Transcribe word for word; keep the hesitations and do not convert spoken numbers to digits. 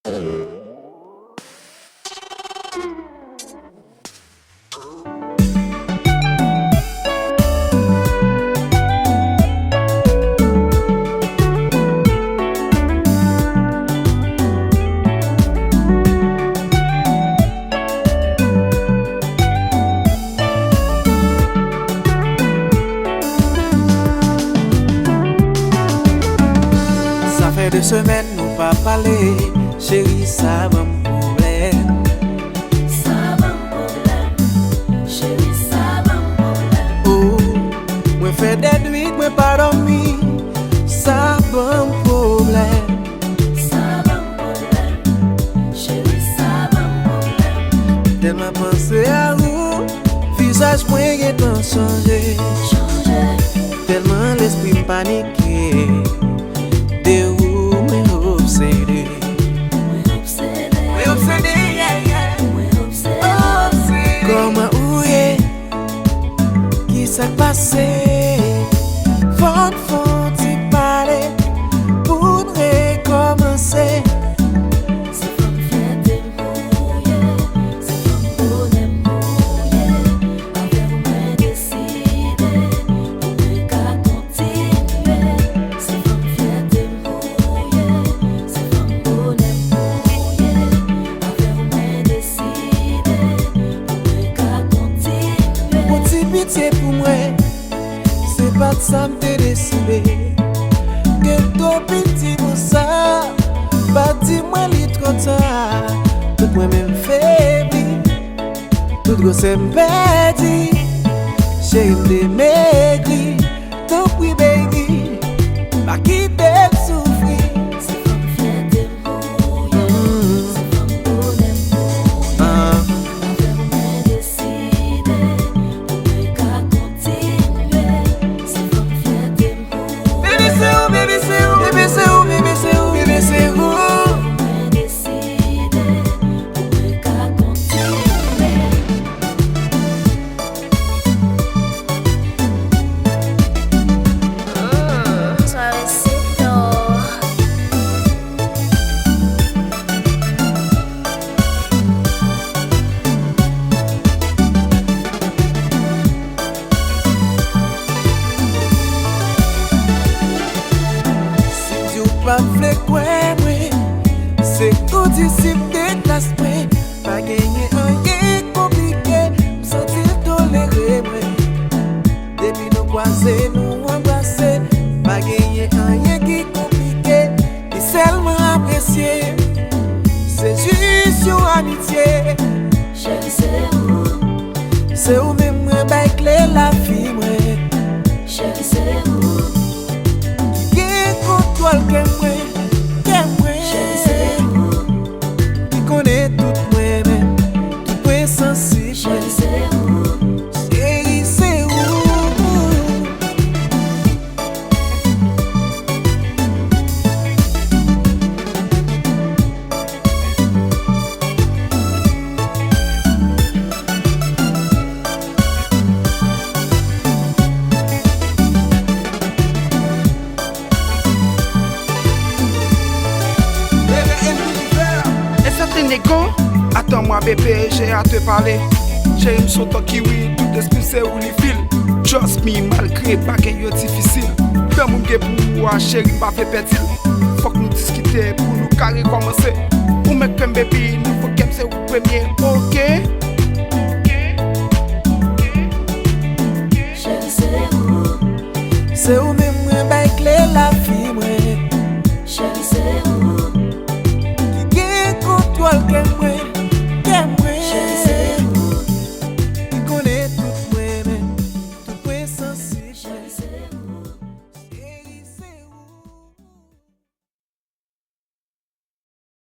Sa fè de semèn nou pa pale, cheri, sa ban m pwoblèm. Sa ban m pwoblèm, cheri, sa ban m pwoblèm. Oh, mwen fè dènwit mwen pa dòmi, sa ban m pwoblèm. Sa ban m pwoblèm, cheri, sa ban m pwoblèm. Tèlman panse a ou, vizaj mwen gentan chanje. Chanje. Tèlman lespri m panike, de ou mwen obsede. Mwen obsede. Mwen obsede, yeah, yeah. Mwen obsede. Obsede. Kòman ou ye? Kisa k pase? Fò n fè yon ti pale pou n rekòmanse. Se fanm fyète m ou ye, se fanm bonè m ou ye. Avè w mwen deside, pou mwen ka kontinye. Se fanm fyète m ou ye, se fanm bonè m ou ye. Avè w mwen deside, pou mwen ka kontinye. Yon ti pitye pou mwen, se pa t sa m te deside. Gen twòp piti pou sa, pa di mwen li twò ta. Tout mwen menm febli, tout gwosè m pèdi. Cheri m te megri, tanpri baby, pa kite m soufri. Se fanm fyète m ou ye, se fanm bonè m ou ye. Avè w mwen deside, pou mwen ka kontinye. Se fanm fyète m ou ye. Baby, se ou, baby, se ou, baby, se ou, baby, se ou, baby, se ou. Mwen deside, pou mwen ka kontinye. Si w di w pa vle kwè mwen, se kondisip de klas mwen. Pa genyen anyen konplike, m santi l tolere mwen. Depi nou kwaze, nou anbrase, pa genyen anyen ki konplike, li sèlman apresye. Se jis yon amitye. Cheri, se ou. Se ou menm mwen bay kle lavi mwen. Cheri, se ou. Ki gen kontwòl kè mwen, kè mwen. Cheri, se ou. Ki konnen tout mwen menm, tout pwen sansib mwen. Cheri, se ou. Cheri, se ou. E sa te nego, attends-moi bébé, j'ai à te parler. Cheri m se yon tan kiwi, tout espri se ou li fil. Trust me, malgre bagay yo difisil, lanmou m gen pou ou a, cheri m pa vle pèdi l. Fòk nou diskite pou nou ka rekòmanse. Ou mèt kè m baby, nan fon kè m se ou premye, oke? Cheri, se ou. Se ou